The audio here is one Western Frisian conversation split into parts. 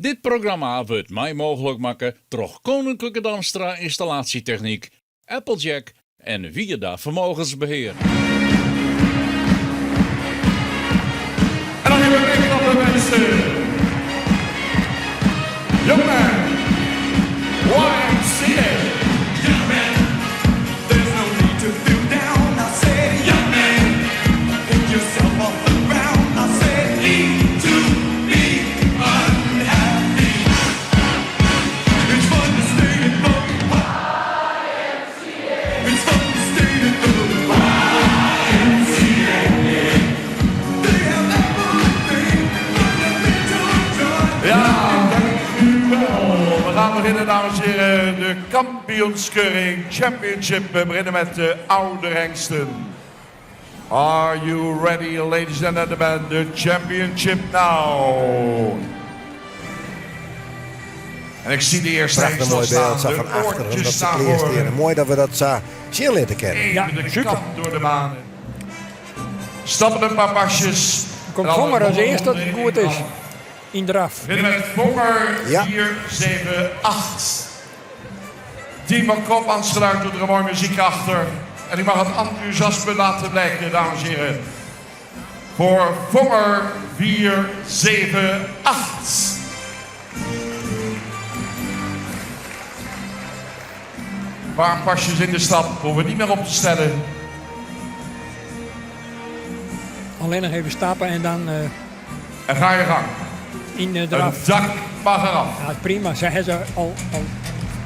Dit programma wurdt mei mooglik makke troch Koninklijke Damstra Installatietechniek, Applejack en Wierda Vermogensbeheer. En dan even meeklappen mensen. Young man, YMCA. Young man, there's no need to feel down. I said, young man, pick yourself off the ground. I said, need to be unhappy. It's fun to stay at the It's fun to stay at the YMCA. They have everything, fundamental joy. Ja, dank u wel. We gaan beginnen, dames en heren. De kampioenskeuring Championship. We beginnen met de oude hengsten. Are you ready, ladies and gentlemen? The championship now. En ik zie de eerste Prachtig hengst al mooi beeld, staan. zo De van achteren, oortjes dat ze staan kleersteren. voor. Mooi dat we dat zo zien leren kennen. Even Ja, de super. kant door de banen. Stappen een paar pasjes. Komt En dan Vonger als de eerste dat het goed is. In draf. Beginnen met Vonger Ja. 4, 7, 8. Team van Koopmansgeluid doet er een mooie muziek achter. En ik mag het enthousiasme laten blijken, dames en heren. Voor Vonger 4, 7, 8. Een paar pasjes in de stap, hoeven we niet meer op te stellen. Alleen nog even stappen en dan En ga je gang. in de Het draf. dak mag eraf. Ja, prima. Ze hebben al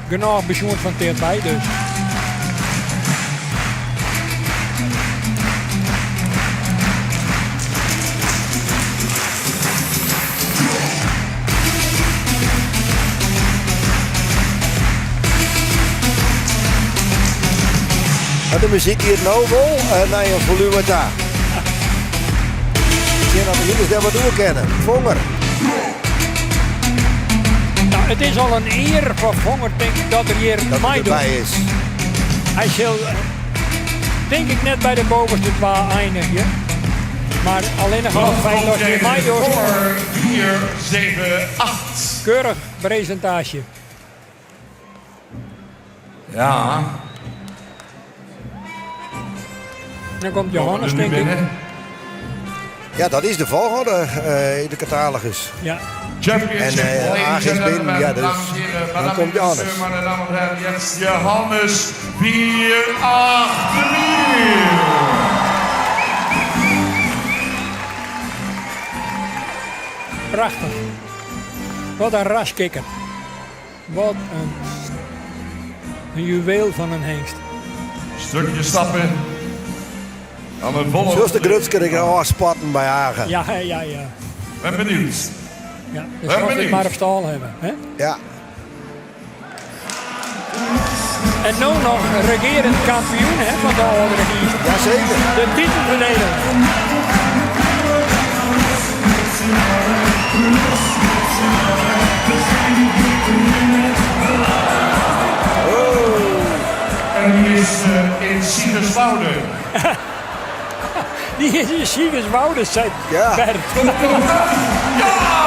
genoeg bezoend van bij, dus. Maar de muziek hier nou wel en naar een volume daar. Ik zie dat de jongens daar wat door kennen. Vonger. Nou, het is al een eer voor Vonger, denk ik, dat er hier Dat hij meedoet. erbij is. Hij zal, denk ik, net bij de bovenste twee eindigen. Maar alleen nog al het feit dat je meedoet. Vonger 4, 7, 8. Keurig presentatie. Ja, Dan komt komen Johannes, er nu denk ik. binnen. Ja, dat is de volgorde in de catalogus. Ja, Championship, En, ladies Aag is and binnen, gentlemen, ja, dus dames en heren, dan madame komt en Johannes. monsieur, meine Damen und Herren, jetzt Johannes 4, 8, 4. prachtig. Wat een raskikker. Wat een juweel van een hengst. Stukje stappen. Dan een volle. Zoals de grutsker ik afspatten bij Hagen. Ja, ja, ja. Ben benieuwd. ja. Dus Ben als we het benieuwd. maar op stal hebben. Hè? Ja. En nu nog regerend kampioen hè, van de oudere hengst. Jazeker. De titelverdediger. En die is in Siegerswoude. Die is in Siegerswoude, zei Ja. Bert. Ja!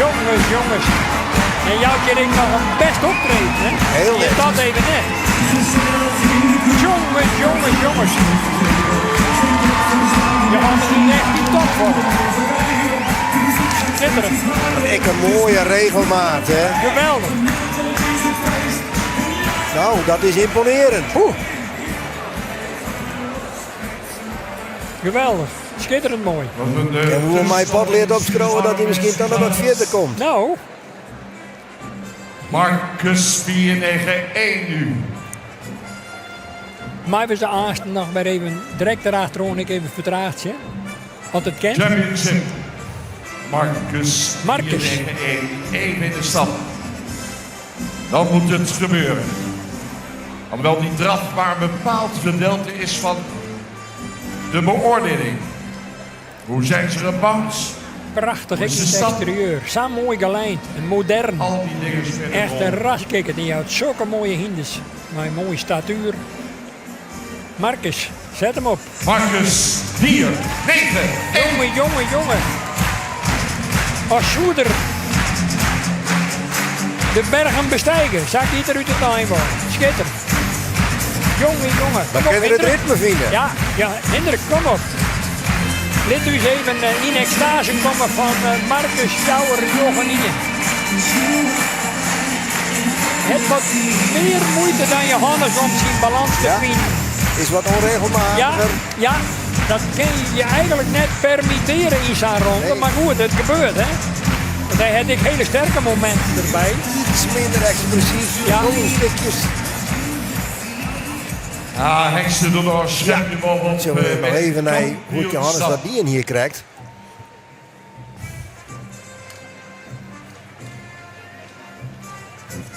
Jongens, jongens. En jou kan ik nog een best optreden, hè? Heel Je netjes. dat even net. Jongens, jongens, jongens. Johannes is echt die topvorm. Schitterend. Ik een mooie regelmaat, hè. Geweldig. Nou, dat is imponerend. Oeh. Geweldig. Schitterend mooi. Dat is een, En hoe mijn pot leert opschroeven dat hij misschien dan nog wat verder komt. Nou, Marcus 491 nu. maar we ze aanstaan nog maar even direct erachterom ik even vertraagd, hè? Want het kent. Championship. Marcus, Marcus. 491. Even in de stap. Dan moet het gebeuren. Alhoewel die draf maar een bepaald gedeelte is van de beoordeling. Hoe zijn ze gebouwd? Prachtig, Hoe is de het stap? exterieur. Zo mooi gelijnd en modern. Al die dingen spelen Echt een een rol. raskikker. Die houdt zulke mooie hinders. Maar een mooie statuur. Marcus, set him op. Marcus 4, 9, 1. Jonge, jonge, jonge. As soe er de bergen bestijgen, sa giet er út it ein wei. Skitterend. Jonge, jonge. Dan Kom op, kin er it Hindrik. ritme fine. Ja, ja, Hindrik, kom op. Lit ús even yn ekstase komme fan Marcus fjouwer njoggen ien. Het wat mear muoite dan Johannes om syn balans te Ja. finen. Is wat Ja, onregelmatiger. ja, dat kin je je eigenlijk net permitteren yn sa'n ronde. Nee. Maar goed, it gebeurt, hè. Want hy hat ek hiele sterke mominten derby. Iets minder ekspressyf. Ja. Gewoon stikjes. Ja, hengsten door de schermpje bovenop. Zullen we nog met even naar hoe Johannes kampioenschap. dat dien hier krijgt?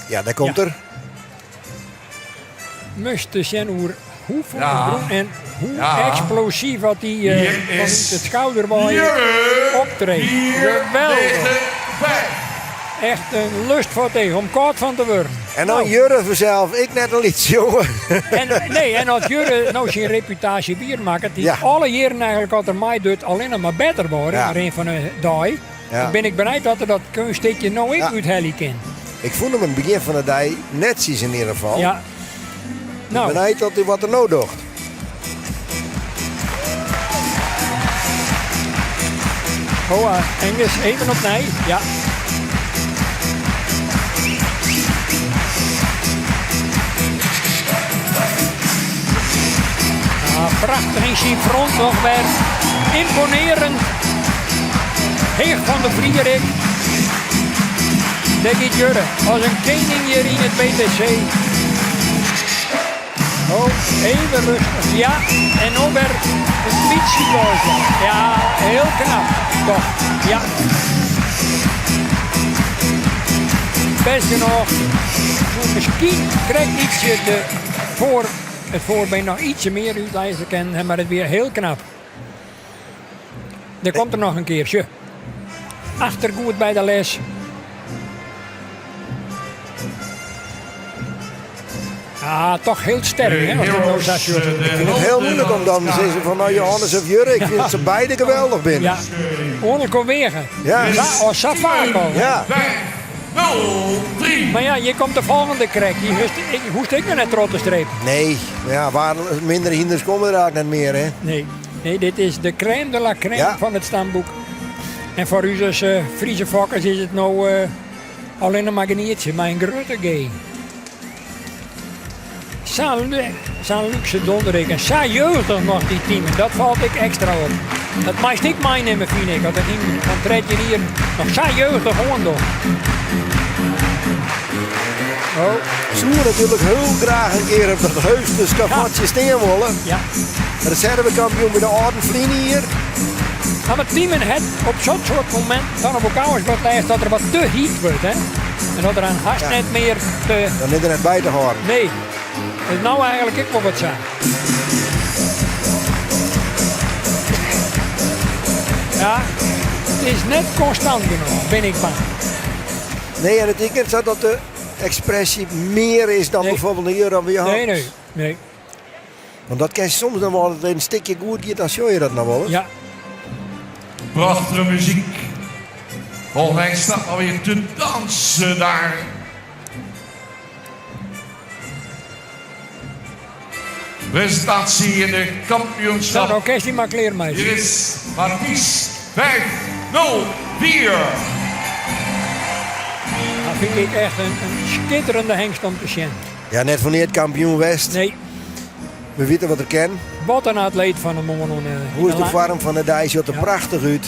Ja, daar komt Ja. er. Moast te sjen oer hoefolle Ja. grûn en hoe Ja. eksplosyf wat dy Hier fan is út it skouder wei Jurre, optreedt. 4, Geweldich. 9, 5. Echt in lust foar it each om kâld fan te wurden. En dan Nou. Jurre vanzelf. Ik net in lyts, jongen. En, nee, en as Jurre no syn reputaasje wier makket, dy't Ja. alle jierren eigentlik as er meidocht allinnich mar better wurde Ja. yn de rin fan de dei, Ja. dan bin ik benijd dat er dat keunststikje no ek Ja. úthelje kin. Ik fûn him yn it begjin fan de dei netsjes yn ieder gefal. Ja. No, Benijd dat hy wat er no docht. Hoa, Angus, even opnij. Ja. Ah, prachtich yn syn front noch wer. Ymponearjend. Heech fan de flier ek. Dêr giet Jurre as in kening hjir yn it WTC. Oh, even rêstich. Ja, en no wer in bytsje los. Ja, hiel knap. Toch, ja. Bêst genôch. Miskien krekt ytsje de foar, it foarbeen noch ytsje mear útlizze kinnen, mar it wie hiel knap. Der komt er noch in kear, sjoch. Achter goed by de les. Ah, toch hiel sterk, hè? As ik no sa sjoch. Ik vind het heel moeilijk om dan te zeggen van nou Johannes of Jurre. Ik vind dat ze beide geweldig binnen. Ja, oan elkoar weage. Ja. Sa, oh, sa faak al. Ja. 5, 0, 3. Mar ja, hjir komt de folgjende krekt. Dy hoechst, ik, hoechst ek noch net troch te strepen. Nee, maar ja, waar minder hynders komme der eigentlik net mear, hè? Nee, nee, dit is de crème de la crème Ja. fan it stamboek. En foar ús as Friese fokkers is it no allinnich mar genietsje mei in grutte G. Sa'n sa'n lúkse donderik en sa jeugdich noch dy Timen, dat falt ek ekstra op. Dat meist ek meinimme fyn ik, as in hynder fan 13 jier noch sa jeugdich oandocht. Oh. Soe natuerlik hiel graach in kear op dat heechste skavotsje stean wolle. Ja. Reservekampioen by de âlden ferline jier. Ja, mar Timen hat op sa'n soart mominten dan op elkoar wat lêst dat er wat te hyt wurdt. Hè? En dat er dan hast Ja. net mear te... Dan is er net by te hâlden. Nee, dat is no eigentlik ek wol wat sa. Ja, it is net konstant genôch, bin ik bang. Nee, en it is net sa dat de ekspresje mear is dan Nee. bijvoorbeeld de Jurre of Johannes. Nee, nee, nee. Want dat kin soms dan wol, as it in stikje goed giet, dan sjoch je dat noch wol ris. Ja. Prachtige muzyk. Volgens staat alweer te dansen daar. Presentatie in de kampioenschap. No, dan kinst dy mar klearmeitsje. Hier is Mathies 504. Dat fyn ik echt in skitterjende hengst om te sjen. Ja, net foar neat kampioen west. Nee. We witte wat er kin. Wat in atleet fan 'e moarn. Hoe is de foarm fan de dei? Sjocht der Ja. prachtich út.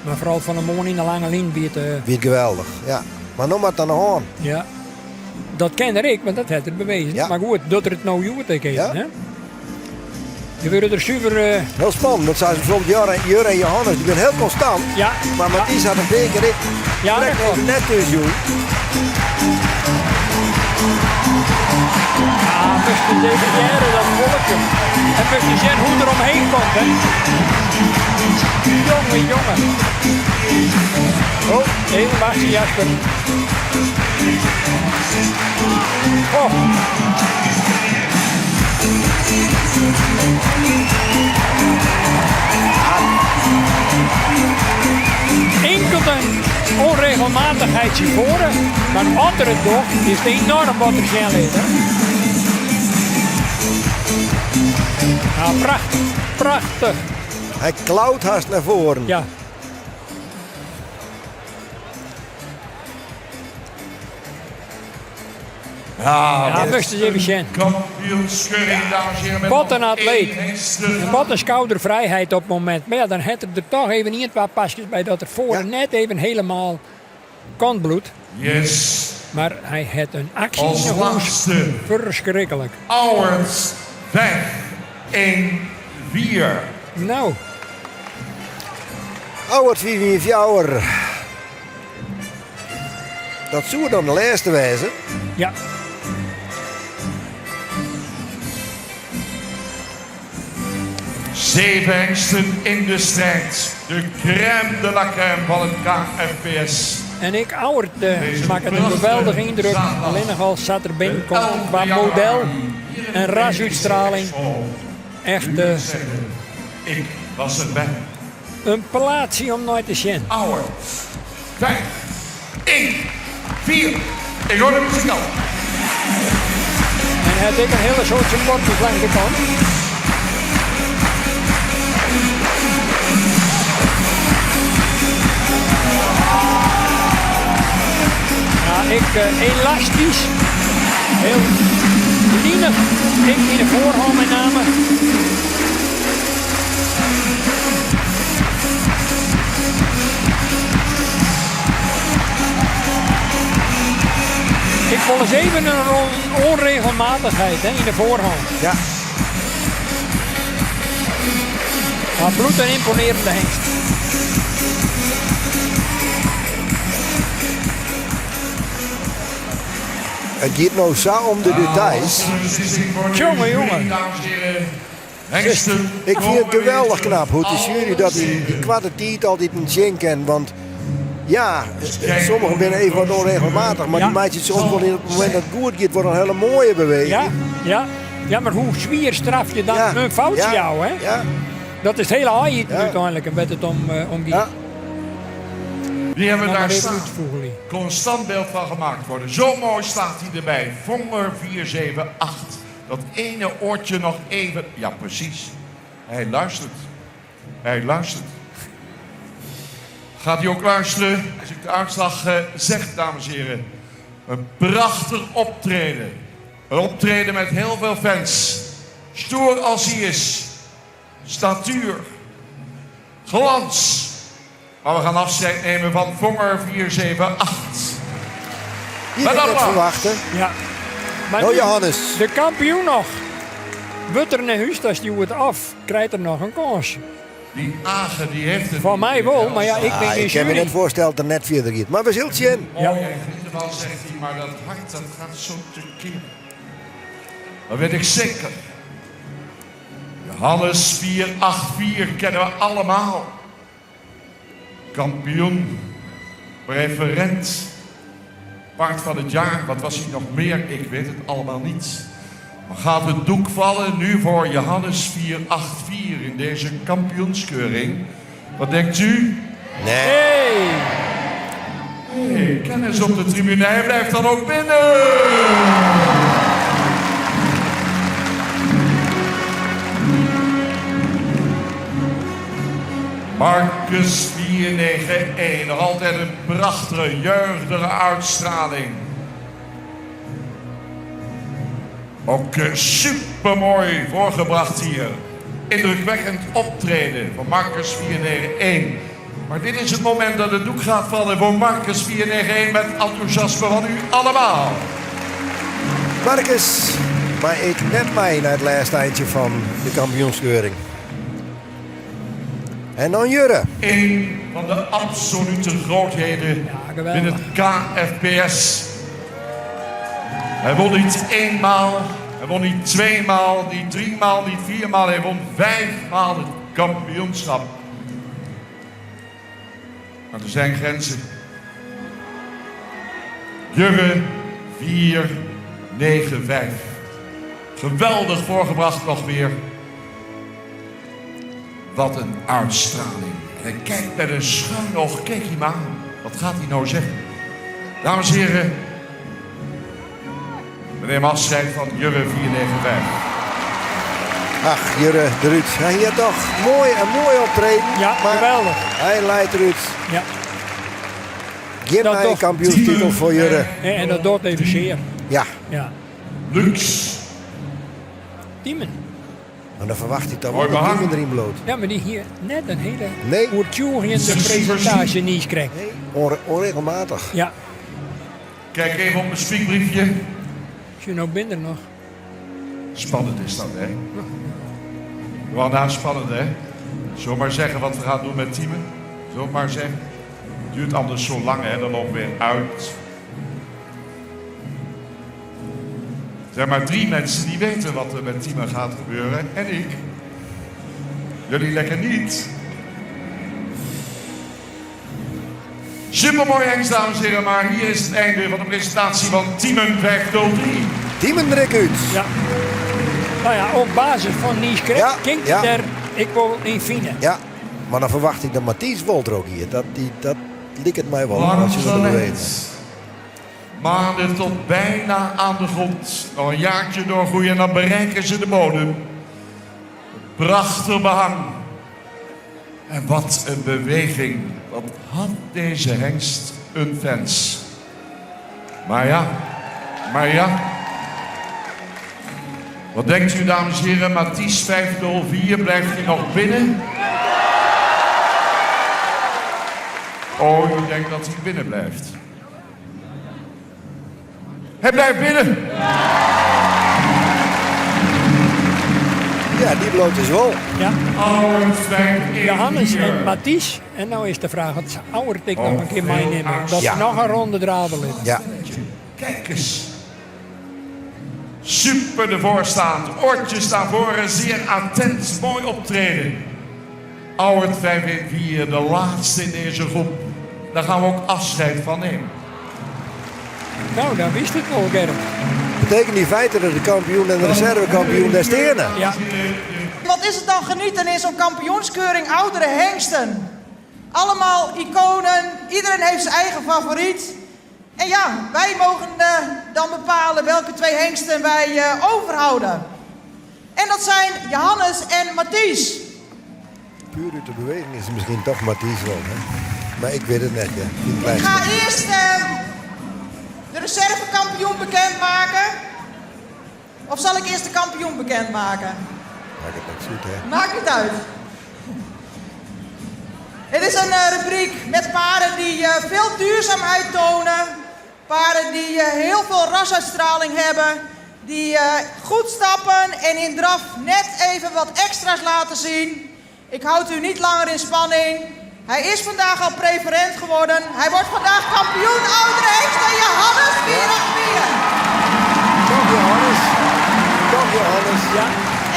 Mar foaral fan 'e moarn yn de lange lyn wie it... Wie it geweldich, ja. Mar no moat it oan de hân. Ja. Dat kin er ek, want dat hat er bewezen. Ja. Mar goed, docht er it no hjoed ek even, Ja. hè? Je wurde der suver... Hiel spannend, want sa as bijvoorbeeld Jurre en Johannes, dy binne hiel konstant. Ja. Mar Mathies hat in pear kear ek Ja, krekt dat kloppet. even net thús jûn. Ja, moast ris even hearre dat folkje. En moast ris sjen hoe't er omheech komt, hè. Jonge, jonge. Oh, even wachtsje, Jasper. Oh. Inkeld in onregelmatichheidsje foar, mar as er it docht, is it enoarm wat er sjen lit. Nou, prachtich, prachtich. Hy klaut hast nei foaren. Ja. Ja, Ja, moatst ris even sjen. Kampioenskeuring, dames en heren. Met Wat in nog atleet. één hengst te En gaan. wat in skouderfrijheid op het moment. Mar ja, dan hat er der toch even ien, twa paskes by dat er foar Ja. net even helemaal kant bliuwt. Yes. Mar hy hat in aksje Als yn 'e hûs. laatste. Ferskriklik. Auwers 5, 1, 4. No, Auwert 514. Dat soe dan de lêste wêze. Ja. Zeven hengsten in de strijd. De crème de la crème van het KFPS. En ek Auwert Deze makket in prachtige geweldige yndruk. zaterdag. Allinnich al sa't er binnenkomt 11 kwa januari. model Hier in en de rasuitstraling. Expo. Echt U kunt zeggen, Ik was erbij. in plaatsje om nei te sjen. Auwert. 5, 1, 4. Ik hoor de muziek al. En hat ek in hiele soad supporters langs de kant. Ja, ek elastysk, hiel linich, ek yn de foarhân mei name. Ik wol ris even in onregelmatichheid hè, yn de foarhân. Ja. Mar bliuwt in ymponearjende hengst. It giet no sa om de details. Jonge, jonge. Dames en heren. Hengsten. Ik fyn it geweldich knap hoe't de sjuery dat yn dy koarte tiid altyd sjen kin. Want ja, sommigen binne even wat ûnregelmatich, mar Ja. dy meitsje it soms wol yn it momint dat it goed giet wol in hiele moaie beweging. Ja, ja. Ja, mar hoe swier straf je dan Ja, in foutsje ja, jou, hè? Ja, Dat is it hiele aaien Ja. úteinlik wêr't it om giet. ja. Die hebben Dan daar mar even staan. útfûgelje. Constant beeld van gemaakt worden. Zo mooi staat hij erbij. Vonger 478. Dat ene oortje nog even. Ja, precies. Hij luistert. Hij luistert. Gaat hij ook luisteren als ik de uitslag zeg, dames en heren? Een prachtig optreden. Een optreden met heel veel fans. Stoer als hij is. Statuur. Glans. Maar we gaan afscheid nemen van Vonger 478. Die Met had ik net applaus. ferwachte. Ja. Mar No nu Johannes. de kampioen noch. Wurdt er nei hûs ta stjoerd of krijt er noch in kâns? Die Agen die heeft het. Foar my wol, mar ja, ik bin Ah, gjin ik kin my jury. net foarstelle dat er net fierder giet. Mar we sille it sjen. Mooi en Grindelwald, zegt hij, maar dat hart dat gaat zo tekeer. Dat weet ik zeker. Johannes 484 kennen we allemaal. Kampioen, preferent, paard van het jaar. Wat was hij nog meer? Ik weet het allemaal niet. Maar gaat het doek vallen nu voor Johannes 484 in deze kampioenskeuring? Wat denkt u? Nee. Hey! Hey, kennis op de tribune, hij blijft dan ook binnen. Marcus 491, nog altijd een prachtige, jeugdige uitstraling. Ook supermooi voorgebracht hier. Indrukwekkend optreden van Marcus 491. Maar dit is het moment dat het doek gaat vallen voor Marcus 491 met enthousiasme van u allemaal. Marcus, mar ik net mei nei it lêste eintsje fan de kampioenskeuring. En dan Jurre. Een van de absolute grootheden Ja, geweldig. binnen het KFPS. Hij won niet eenmaal, hij won niet tweemaal, niet driemaal, niet viermaal. Hij won vijfmaal het kampioenschap. Maar er zijn grenzen. Jurre 4, 9, 5. Geweldig voorgebracht nog weer. Wat een uitstraling. En hij kijkt met een schuin oog. Kijk hem aan. Wat gaat hij nou zeggen? Dames en heren. We nemen afscheid van Jurre 495. Ach, Jurre derút. Hy hat toch moai, in moai optreden. Ja, maar geweldich. Hy leit derút. Ja. Gjin Dat nije docht- kampioenstitel foar Jurre. En dat docht even sear. Ja, Ja. Luxe. Tiemen. Maar dan verwacht hij toch Mooi wel dat behang. Tiemen erin bliuwt. Ja, mar dy hie net in hiele Nee. oertsjûgjende presintaasje niet krekt. Nee, onregelmatig. Ja, Kijk even op mijn spiekbriefje. Als je nou binnen nog. Spannend is dat, hè? Wel nou spannend, hè? Zullen we maar zeggen wat we gaan doen met Tiemen? Zullen we maar zeggen? Het duurt anders zo lang, hè? Dan lopen we weer uit. Er zijn maar 3 mensen die weten wat er met Tiemen gaat gebeuren. En ik. Jullie lekker niet. Supermooi hengst, dames en heren. Maar hier is het einde van de presentatie van Tiemen 503. Tiemen eruit. Ja. Nou ja, op basis van die script Ja, klinkt ja. er ik wil in fine. Ja, maar dan verwacht ik dat Mathies Wolter ook hier. Dat, die, dat likt het mij wel, als je dat Langs de weet. lijn. Maanden tot bijna aan de grond. Nog een jaartje doorgroeien en dan bereiken ze de bodem. Prachtig behang. En wat een beweging. Wat had deze hengst een fans. Maar ja, maar ja. Wat denkt u, dames en heren? Mathies 504, blijft hij nog binnen? Oh, u denkt dat hij binnen blijft. Hij blijft binnen. Ja, die bloot is wel. Ja. Auwert 514. Johannes en Mathies. En nou is de vraag, wat Auwert ik nog een keer meenemen? Dat Ja. ze nog een ronde draven liggen. Ja. Kijk eens. Super ervoor staand. Oortjes naar voren, zeer attent. Mooi optreden. Auwert 514, de laatste in deze groep. Daar gaan we ook afscheid van nemen. Nou, dan wist het wel, Gerrit. Betekent in feite dat de kampioen en de reservekampioen des Stenen. Ja. Wat is het dan genieten in zo'n kampioenskeuring oudere hengsten? Allemaal iconen, iedereen heeft zijn eigen favoriet. En ja, wij mogen dan bepalen welke 2 hengsten wij overhouden. En dat zijn Johannes en Mathies. Puur uit de beweging is het misschien toch Mathies wel, hè? Maar ik weet het net, ja. Niet Ik klein ga stukje. eerst de reservekampioen bekendmaken. Of zal ik eerst de kampioen bekendmaken? Maakt het niks uit, hè? Maakt niet uit. Het is een rubriek met paarden die veel duurzaamheid tonen. Paarden die heel veel rasuitstraling hebben. Die goed stappen en in draf net even wat extra's laten zien. Ik houd u niet langer in spanning. Hij is vandaag al preferent geworden. Hij wordt vandaag kampioen oudere hengst Johannes 484. Toch Johannes. Toch Johannes. Ja.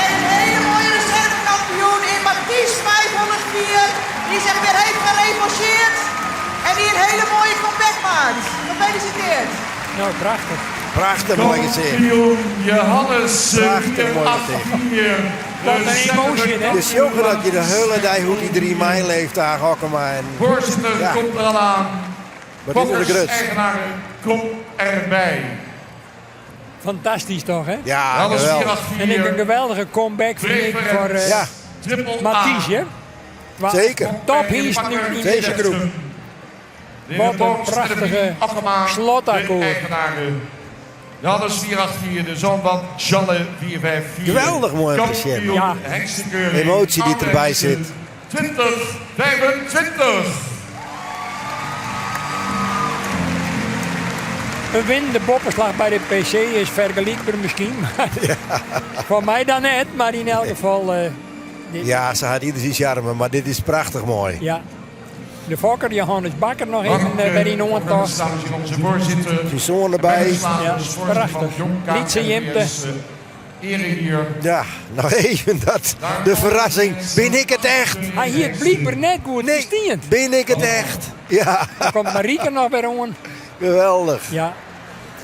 En een hele mooie reservekampioen in Mathies 504. Die zich weer heeft gerevancheerd. En die een hele mooie comeback maakt. Gefeliciteerd. Nou, prachtig. Prachtig mooi gezien. Kampioen Johannes Prachtig mooi gezien. 484. Wat een emotie, hè? De jongen dat je de hele dag hoe die 3 mei leeft daar, Hokkema. En Voorzitter Ja. komt er al aan. Wat is er de Fokkers, gruts? eigenaar, kom erbij. Fantastisch toch, hè? Ja, Johannes geweldig. 484. En ik een geweldige comeback vind ik voor Ja. Triple A. Mathies, hè? Zeker. Top hier nu in deze Zeker. groep. Wat een prachtige slotakkoord. Johannes 484, de zoon van Jalle 454. Geweldig mooi om te zien. Kampioen Ja. hengstenkeuring. Emotie die erbij zit. 2025. Een winnende boppenslag bij de PC is vergelijkbaar misschien. Maar Ja. Voor mij dan net, maar in elk geval... dit Ja, ze had ieder zijn charme, maar dit is prachtig mooi. Ja. De fokker, Johannes Bakker nog even bij die Noordtocht. Dames en heren, onze voorzitter. Zijn zoon erbij. Ja, prachtig. Lietse Jimte. Ere hier. Ja, nog even dat. De verrassing. Ben ik het echt? Hij hier blijkbaar net goed Nee, gestiend. ben ik het echt? Ja. Dan komt Marieke nog weer aan. Geweldig. Ja.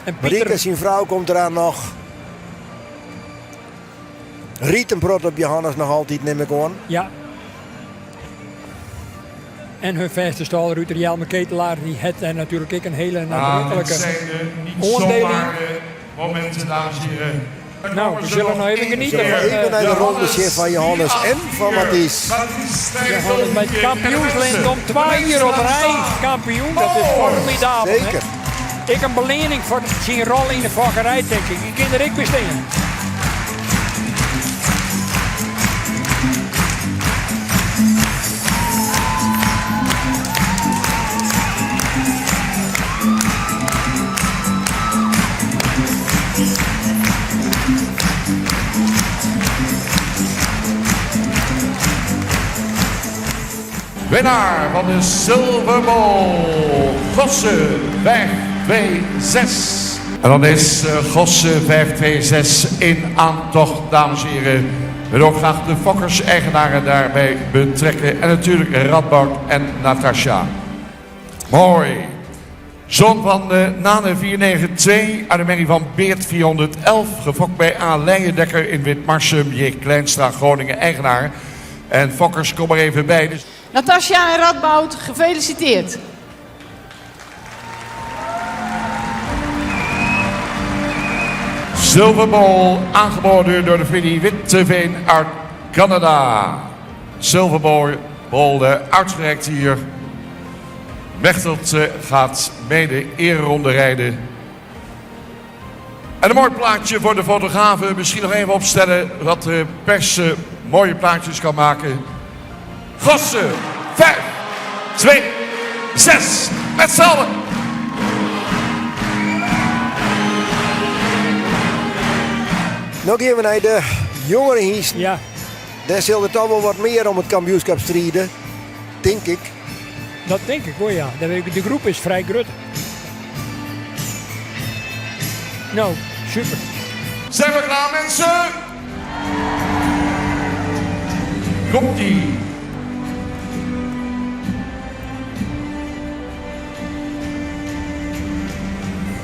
En Pieter... Marieke, zijn vrouw, komt eraan nog. Rydt in protte op Johannes noch altyd, nim ik oan. Ja. En hun fêste stâlruter Jelmer Ketelaar, dy hat dêr natuerlik ek in hiele nadruklike oandiel yn. Momenten, dames en heren. No, we sille noch even genietsje fan. Even nei de ronde sjen fan Johannes en fan Matthys. Johannes mei it kampioenslint om twa jier op rij kampioen, dat is formidabel. Zeker. Ek in beleanning foar syn rol yn de fokkerij, tink ik. Hy kin der ek by stean. Winnaar van de Silver Bowl, Gosse 526. En dan is Gosse 526 in aantocht, dames en heren. We willen ook graag de Fokkers-eigenaren daarbij betrekken. En natuurlijk Radboud en Natasja. Mooi. Zoon van de Nane 492 uit de merrie van Beert 411. Gefokt bij A. Leijendekker in Witmarsum. J. Kleinstra, Groningen, eigenaar. En Fokkers, kom er even bij. Dus... Natasja en Radboud, gefeliciteerd. Silverball, aangeboden door de familie Witteveen uit Canada. Silverball, bol uitgereikt hier. Mechtelt gaat mede ereronde rijden. En een mooi plaatje voor de fotografen. Misschien nog even opstellen dat de pers mooie plaatjes kan maken. Gosse, 5, 2, 6. Met z'n allen. No gean we nei de jongere hynsten. Ja. Dêr sil der toch wol wat mear om it kampioenskip stride, tink ik. Dat tink ik wol, ja. De groep is frij grut. No, super. Zijn we klaar, mensen? Komt-ie.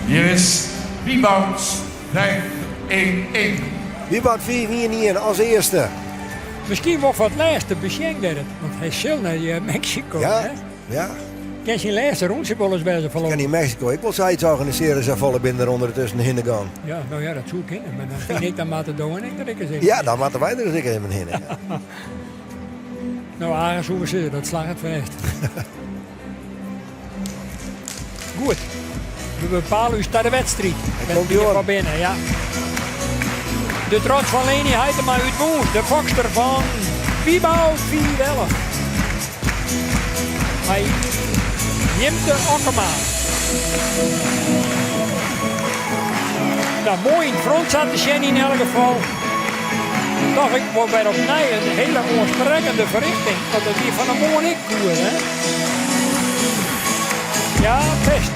Hier is Wieboud 5-1-1. Wieboud 5-1-1 as earste. Miskien wol foar it lêste besjen dêr it, want hy sil nei eh, Meksiko. Ja, hè? ja. Kin syn lêste rûntsje wolris wêze foarlopich. Kin yn Meksiko ek wol sayts organisearje sa folle binne der ûndertusken hinne gien. Ja, no ja, dat soe kinne, mar dan fyn ik dan moatte do en ik der ek ris even. Ja, dan moatte wy der ris ek even hinne. Ja. No, Age soe we sizze, dat slagget fêst. Goed, we bepale ús ta de wedstriid. Komt ie oan. binnen, ja. De trots fan Leni Heitema út Wûns, de fokster fan Wieboud 411. Mei Jimte Okkema. Nou, moai yn it front sa te sjen yn elk gefal. Toch ek wol wer opnij in hiele oansprekkende ferrichting, want dat wie fan 'e moarn ek goed, hè? Ja, bêst.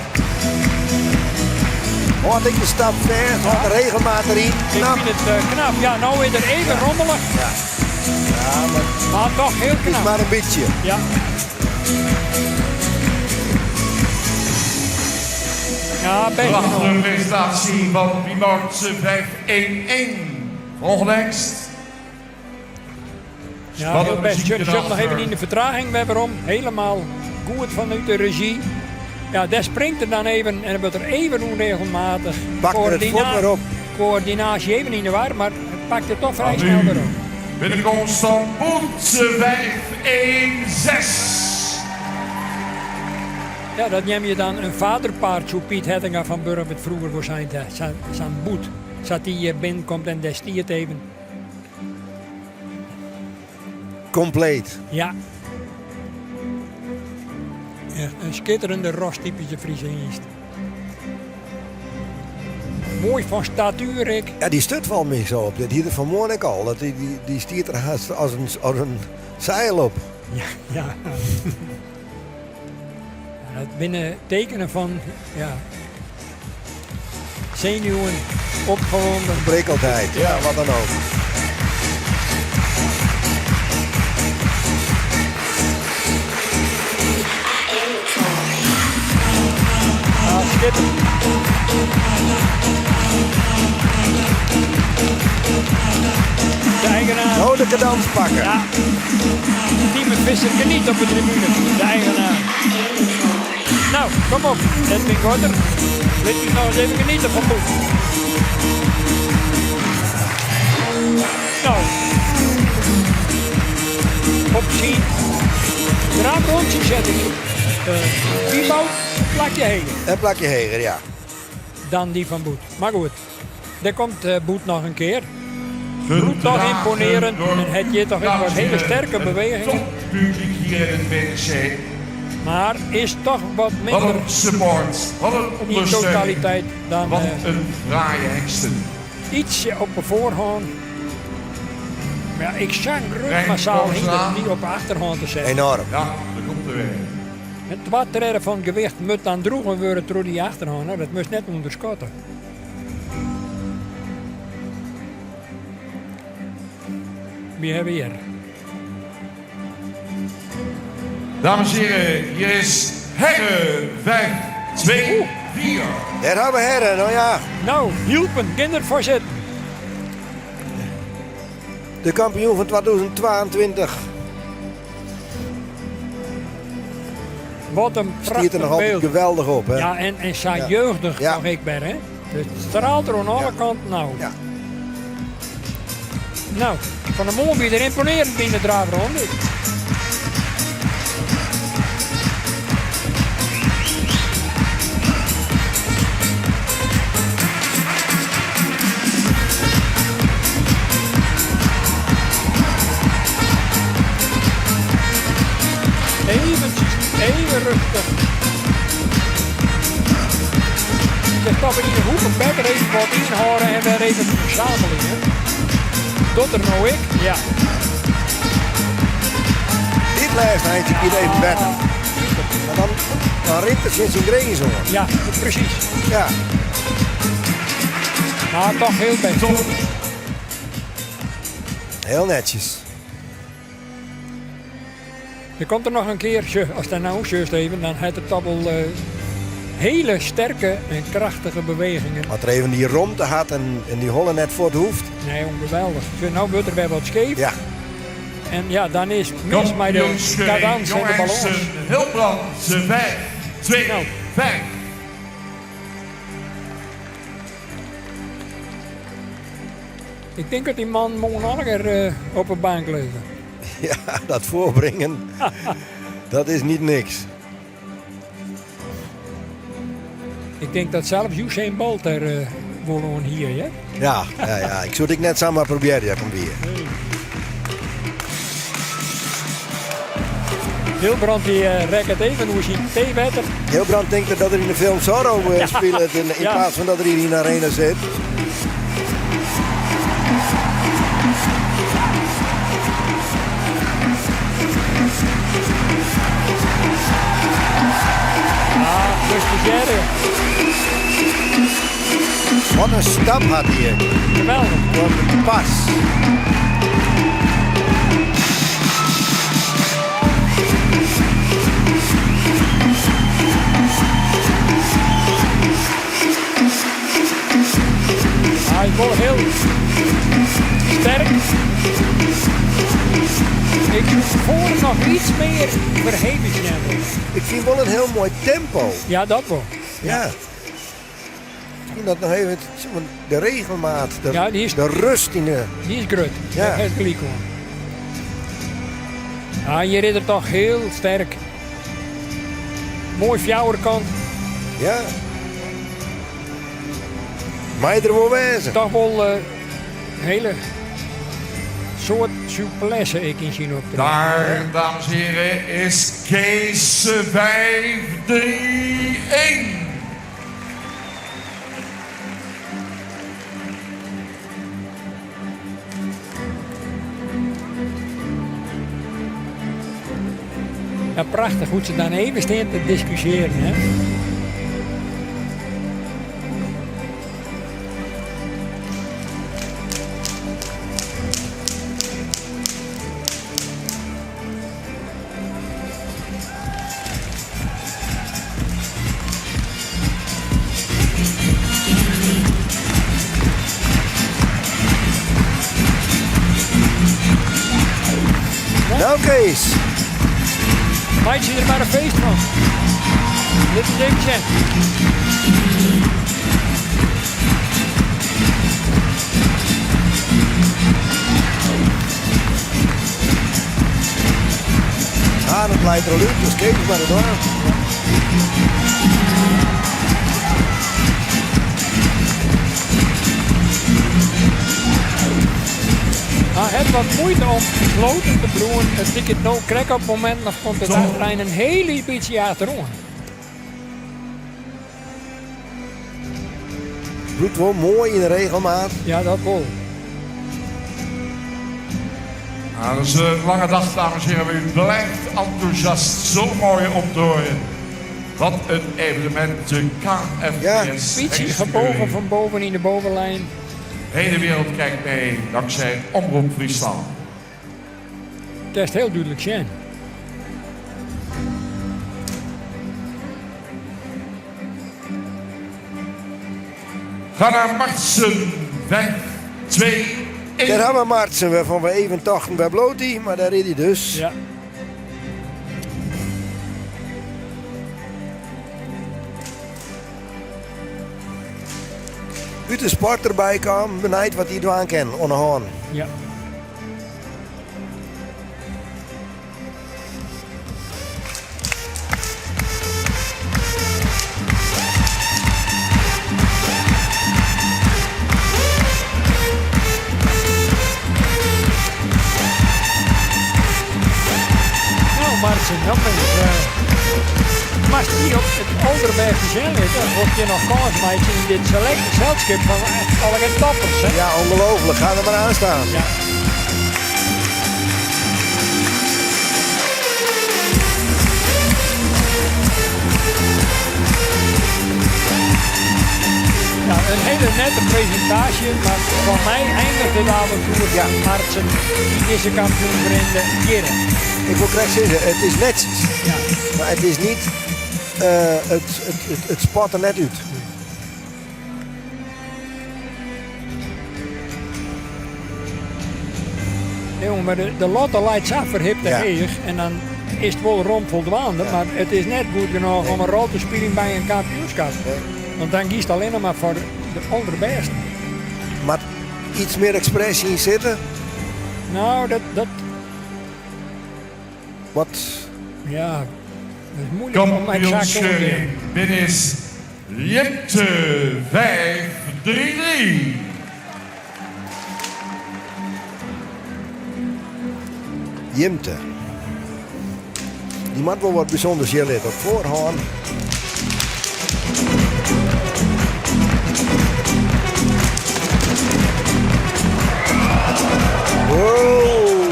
Hâldt ek de stap fêst, hâldt de regelmaat deryn. Knap. Ik fyn it eh, knap. Ja, no is er even rommelich. Ja. Ja, mar, mar toch hiel knap. Is mar in bytsje. Ja. Ja, best. Prachtige presentatie van Wieboud 5-1-1. Volgende hengst. Ja, heel best. Sjoch noch even yn de fertraging wer werom. Helemaal goed vanuit de regie. Ja, dêr springt er dan even en dan wurdt er even ûnregelmatich. Pakt er it fuort wer op. Koördinaasje even yn de war, mar pakt it toch frij snel wer op. Binnenkomst van Boetse 5-1-6. Ja, dat neame je dan in vaderpaard, soe Piet Hettinga fan Burgum it froeger wol sein ha. Sa'n boet, sa't dy binnenkomt en dêr stiet even. Kompleet. Ja. Echt in skitterende rostypyske Friese hynst. Moai fan statuer ek. Ja, dy sturt falt my sa op. Dat hie er fan moarn ek al. Dat dy, dy, dy stiet der hast as in, as in seil op. Ja, ja. Dat binne tekenen fan ja, zenuwen, opgewonden. Prikkeldheid, ja, wat dan ook. Ah, skitterend. De de kadans pakke. Ja. Tieme Visser geniet op de tribune, de eigenaar. Nou, kom op, Edwin Gorter. Lit u nog eens even genieten van Boet. Nou, op zijn draafrondje zet ik Wiebo een plakje heger. Een plakje heger, ja. Dan die van Boet. Maar goed, daar komt Boet nog een keer. Boet toch imponerend en het je toch ook wat hele sterke bewegingen. Publiek hier in het WTC. Maar is toch wat Wat minder een support, wat een in ondersteuning. totaliteit dan Wat een fraaie hengsten. ietsje op de voorhand. Maar ja, ik zag groot Rijn massaal Boomstra. hinder die op de achterhand te zetten. Enorm. Ja, daar komt er weer. Het wat van het gewicht moet dan droegen worden door die achterhand. hè. Dat moest net onderschatten. Wie hebben we hier? Dames en heren, hier is Herre 5, 2, 4. Daar hebben we Herre, nou ja. Nou, hielpen, kindervoorzet. De kampioen van 2022 Wat een stiert er prachtig nog altijd beeld. geweldig op, hè? Ja, en zo Ja. jeugdig Ja. nog ik ben, hè. Dus het straalt er aan alle Ja. kanten nou. Ja. Nou, Van de Moon weer er imponerend in de draafronde. Eventjes, even rustig. Ze stappen in de hoek een bekker even wat inhouden en weer even verzamelen. Hè. Dat er nou ik? Ja. Dit laatste eindje gaat even beter. Maar dan rint het sinds zijn grens hoor. Ja, precies. Ja. Maar toch heel best. Heel netjes. Er komt er nog een keer, als dat nou zo is even, dan heeft het toch wel hele sterke en krachtige bewegingen. Als er even die romte had en die holle net voor het hoeft. Nee, geweldig. Nou wordt er weer wat scheef. Ja. En ja, dan is mis bij de Kampioenskeuring, cadans en Jong de balans. Hengsten, Hilbrand, 5, 2, Nou. 5. Ik denk dat die man morgen nog een keer op de bank ligt. Ja, dat voorbrengen, dat is niet niks. Ik denk dat zelfs Usain Bolt er wel aan hier, hè? Ja, ja, ja. Ik zou het net samen proberen, ja, kom hier. Hilbrand die rekt het even hoe zijn theewetter. Hilbrand denkt dat er in de film Zorro speelt in plaats van dat er hier in de arena zit. Ah, rustig jaren. Wat een stap had hij. Geweldig. Wat een pas. Hij is wel heel sterk. Ik zoek voor nog iets meer verheven zijn. Ik vind wel een heel mooi tempo. Ja, dat wel. Ja. Misschien dat nog even, want de regelmaat, Ja, die is de rust in de... Die is groot. Ja. Dat heeft gelijk hoor. Ja, hier is er toch heel sterk. Mooi fjouwerkant. Ja. Maar er wel wezen. Toch wel hele soort souplesse ik in zien op de Daar, dames en heren, is Kees 5, 3, 1. Ja, prachtig hoe ze dan even staan te discussiëren. Hè? hè? Nou Kees. Meitsje der mar in feest fan. Lit it even sjen. Ah, dat leit der al út, dus Kees mar it dwaan. Hy hat wat muoite om besloten te bliuwen. It liket no krekt op mominten of komt it achterein in hiel lyts bytsje achteroan. Bliuwt wol moai yn de regelmaat. Ja, dat wol. Nou, dat is een lange dag, dames en heren. U blijft enthousiast. Zo mooi om te horen. Wat een evenement, de KFPS. Ja. Bytsje gebogen fan boven yn de bovenlijn. De hele wereld kijkt mee, dankzij Omroep Friesland. Kinst hiel dúdlik sjen. Ga naar Martsen. 5, 2, 1. Daar hebben we Martsen, waarvan we even dachten bij bloot hij, maar daar is hij dus. Ja. Ut de sport derby kaam, benijd wat hy dwaan kin oan de hân. Ja. Nou, Martsen, dan ben ik. Moatst dy op it alderbêste sjen litte, of je noch kâns meitsje yn dit selekte selskip fan allegear toppers. Hè? Ja, ongelooflijk. Ga er maar aan staan. Ja. Ja, in hiele nette presintaasje, mar foar my eindiget it avontoer Ja. fan Martsen yn dizze kampioensrinde hjirre. Ik wil krekt sizze, it is netsjes. Ja. Mar it is net, it spat der net út. Jongen, mar de latte leit sa ferhipte Ja. heech en dan is it wol rom foldwaande, mar it is net goed genôch om in rol te spyljen by in kampioenskip. Nee. Want dan giest allinnich mar foar de alderbêsten. Moat iets mear ekspresje yn sitte. Nou, dat Wat? Ja, dat is moeilijk om exact te Kampioenskeuring. Dit is Jipte 5, 3, 3. Jimte. Dy moat wol wat bysûnders sjen litte op foarhân. Wow.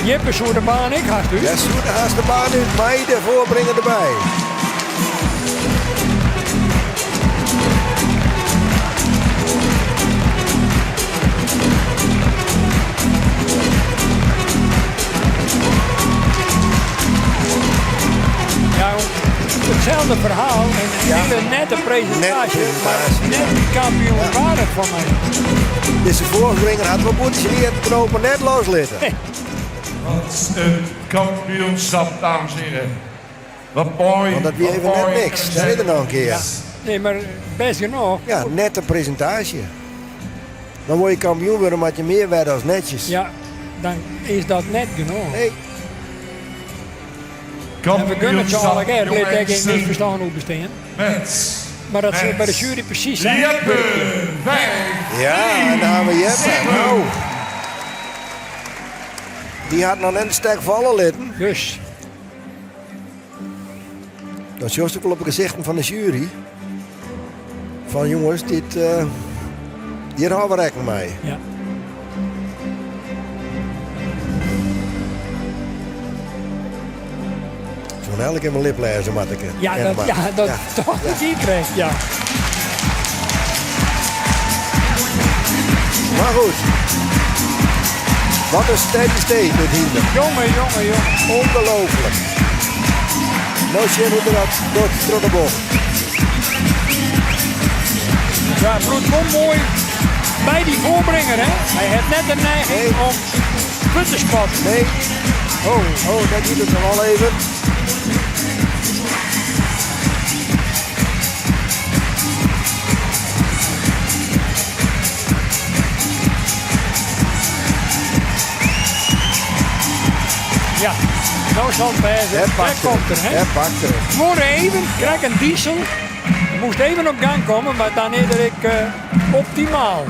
Jippe soe de baan ek hast út. Ja, soe de hast de baan út mei de foarbringer derby. Ja, itselde ferhaal. In Ja. hiele nette presintaasje, Nette mar presintaasje. net kampioenwaardich foar my. Dizze foarbringer hat wol bûten syn earmknopen net loslitten. Wat een kampioenschap, dames en heren. Wat mooi. Want dat wie wat even net mooi. niks. Daar is er nog een keer. Nee, mar bêst genôch. Ja, nette presintaasje. Dan wurd je kampioen wurde, moat je mear wurde as netsjes. Ja, dan is dat net genôch. Nee, En we gunne it se allegear, Kampioenschap, lit dêr gjin jong misferstân oer bestean. Met. Mar dat sil by de met sjuery presys sein. Jeppe 5. Ja, en dan ha we Jeppe. Nou. Dy hat noch net in stek falle litten. Dus. Dat sjochst ek wol op de gesichten fan de sjuery. Fan jonges, dit, hjir hâlde we rekken mei. Ja. Soe elk even lip lêze moat ik. Ja, dat, ja, dat toch ja. Krijgt, ja. Maar goed. Wat een steady state dit hynder. Jonge, jonge, jonge. Ongelooflijk. Nou sjen hoe er dat door troch de bocht. Ja, het bloedt wel mooi by dy foarbringer, hè? Hy hat net de neiging Nee. om fuort te spatten. Nee. Oh, oh, dêr giet it noch al even. Ja, no sil it wêze. Dêr Dêr pakt er komt er, it. hè? Dêr pakt er it. Duorre even, krekt in diesel. Moast even op gang komme, mar dan is er ek optimaal.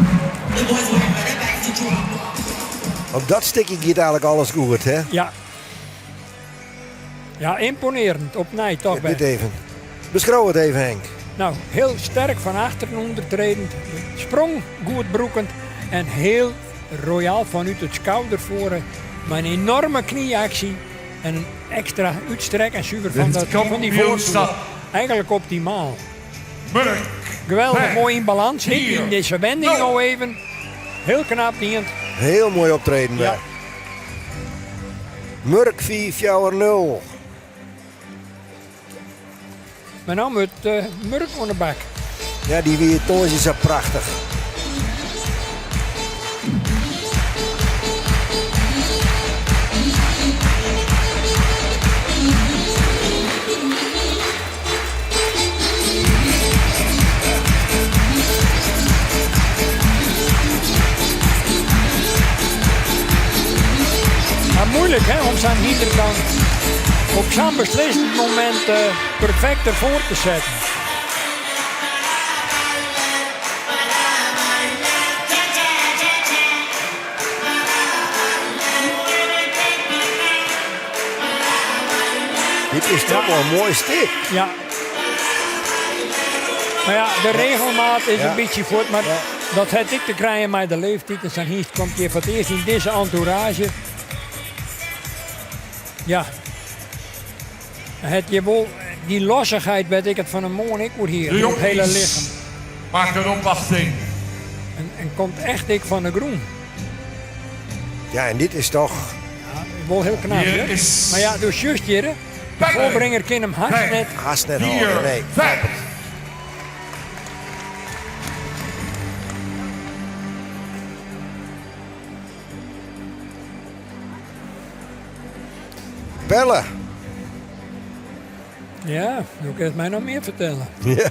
Op dat stikje giet eigentlik alles goed, hè? Ja. Ja, ymponearjend. Opnij toch Dit wer. even. Beskriuw it even, Henk. No, hiel sterk fan achteren ûndertredend. Sprong goed brûkend en hiel royaal fanút it skouder foaren. Mei in enoarme knieaksje en in ekstra útstrek en suver fan, De dat, fan dy voortoer. kampioenstap. Eigentlik optimaal. Murk. Geweldich Vijf, moai yn balâns. Ek vier, yn dizze wending nul. no even. Hiel knap dien. Hiel moai optreden Ja. wer. Murk 4-4-0. Mar no moat Murk oan de bak. Ja, dy wie tongersdei sa prachtich. Mar muoilik hè, om sa'n hynder dan op sa'n beslissend momint perfekt derfoar te setten. Dit is toch wol in moai stik. Ja. Mar ja, de regelmaat is Ja. in bytsje fuort, mar Ja. dat hat ek te krijen mei de leeftiid. En sa'n hynst komt hjir foar it earst yn dizze entourage. Ja. Het je wol dy lossichheid, wêr't ik it fan 'e moarn ek oer hie, De it hiele jonkies lichem. maken een opwachting. En komt echt ek fan de grûn. Ja, en dit is toch... Ja, wol hiel knap, Hier hè? is Mar ja, do sjochst hjir, de Pelle. foarbringer kin him hast Vijf, net. Hast net vier, hâlde, nee. vijf. Pelle. Ja, do kinst my noch mear fertelle. Ja.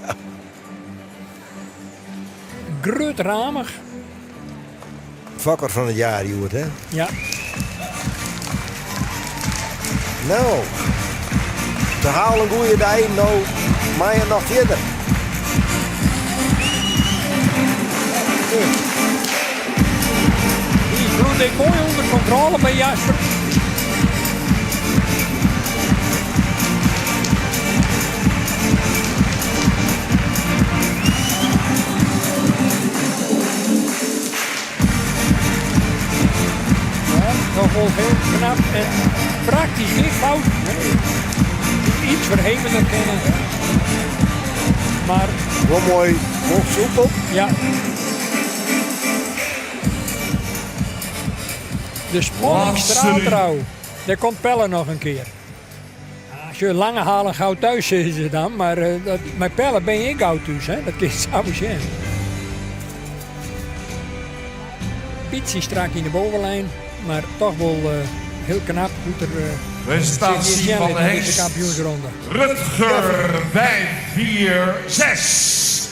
Grut ramich. Fokker fan it jaar, hjoed, hè? Ja. No, te halen goede dei, no mei er noch fierder. Dy bliuwt ek moai ûnder kontrôle by Jasper. Ja, toch wol hiel knap en praktysk gjin fouten. Hè. Iets ferhevener kinne. Mar Wol moai, wol soepel. ja. De spanning Laatste straalt nu. trouw. Dêr komt Pelle noch in kear. As je lange halen gau thús sizze se dan, mar dat, mei Pelle bin je ek gau thús, hè? Dat kinst sa besjen. Bytsje strak yn de bovenlijn, mar toch wol hiel knap hoe't er Prestatie sich van de sjen lit yn dizze hengst. kampioensronde. Rutger 5, 4, 6.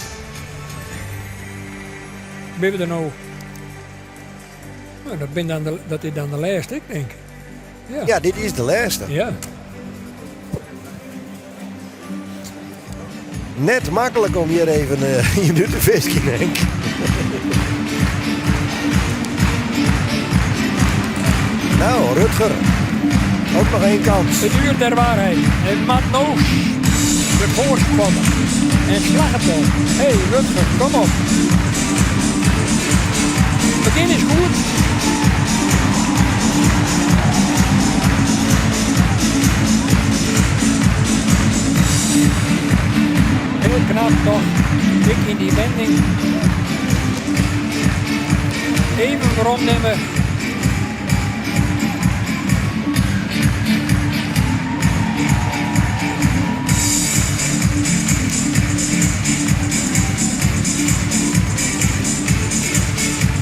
Binne we der no? No, dat, bin dan de, dat is dan de lêste, ik tink. Ja. Ja, dit is de lêste. Ja. Net maklik om hjir even ien út te fiskjen, Henk. No, Rutger. Ook noch één kans. Het uur der waarheid. Hy moat no derfoar komme. En slagget al. Hé, Rutger, kom op. Begjin is goed. Hiel knap toch. Dik yn dy wending. Even weromnimme.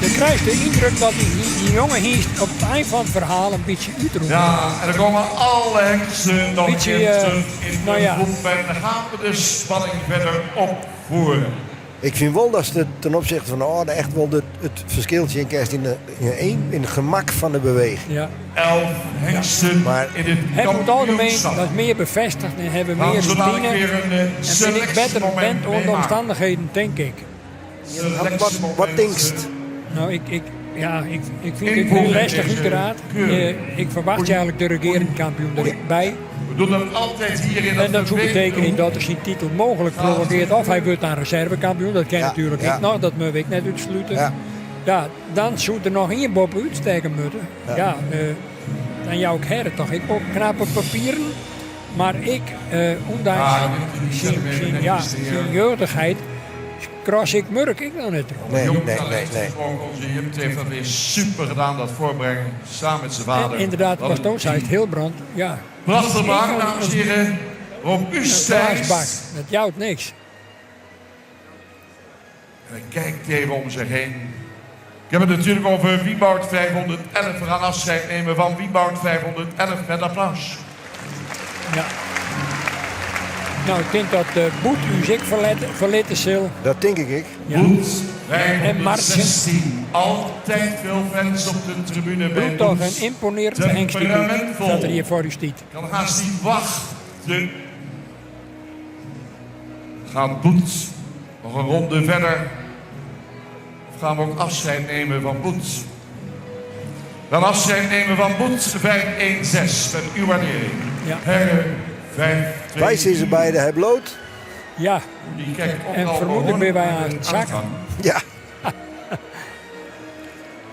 De krijst krijst de yndruk dat dy, dy jonge hynst op it ein fan it ferhaal in bytsje útrûn. Ja, en dan komme alle hengsten nog een Bytsje, keer eh, terug in nou de ja. groep. En dan gaan we de spanning verder opvoeren. Ik fyn wol dat se ten opsichte fan de âlde echt wol de, it ferskil sjen kinst yn, de, yn, een, yn it gemak fan de beweging. Ja. 11 hengsten Maar- in dit Hebben we het algemeen kampioenschap. dat is meer bevestigd en hebben we Gaan meer we zo dadelijk routine. weer een eh, En ben ik beter selectiemoment bent onder de meemaken. omstandigheden, denk ik. Wat, wat, wat tinkst? Nou, ik, ik, ja, ik vind het Invoegen heel lastig deze uiteraard. keuring. Ik verwacht eigenlijk de regerend kampioen erbij. We doen dat altijd hier in dat En dat zou vervelende betekenen dat hij zijn titel mogelijk prolongeert. Of hij wordt dan reservekampioen, dat kan Ja, natuurlijk ja. ik nog, dat moet ik net uitsluiten. Ja. Ja, dan zou er nog één bob uitsteken moeten. Ja, dan jou ik her toch. Ik ook knappe papieren. Maar ik, ondanks Ah, die zijn, zet hem even zijn, ja, netjes neer. zijn jeugdigheid, kras ik Murk ik nog net erop. Nee, Jong nee, nee, talent nee. gesproken. Onze Jimte heeft dat weer super gedaan, dat voorbrengen. Samen met zijn vader. En inderdaad, Wat een Pastoor zei het Hilbrand. Ja, Prachtig Ik- bak, ik- dames en heren. Robuust Een glaasbak, hengst. dat jouwt niks. En hij kijkt even om zich heen. Ik heb het natuurlijk over Wieboud 511. We gaan afscheid nemen van Wieboud 511 met applaus. Ja. Nou, ik denk dat de Boet u zich verlitten zal. Dat denk ik. ik. Ja. Boet En Martsen. 516. Altijd veel fans op de tribune bij Doet toch Boet. een imponerend hengst die Boet, Temperamentvol. dat er hier voor u stiet. Kan haast niet wachten. Gaat Boet nog een ronde verder? Of gaan we ook afscheid nemen van Boet? Dan afscheid nemen van Boet 516 met uw waardering. Ja. Herre 5 Wij zijn ze beide, hij bloot. Ja, Die kijkt ook En al vermoedelijk behoorlijk ben wij naar aan de het zak. uitgang. Ja.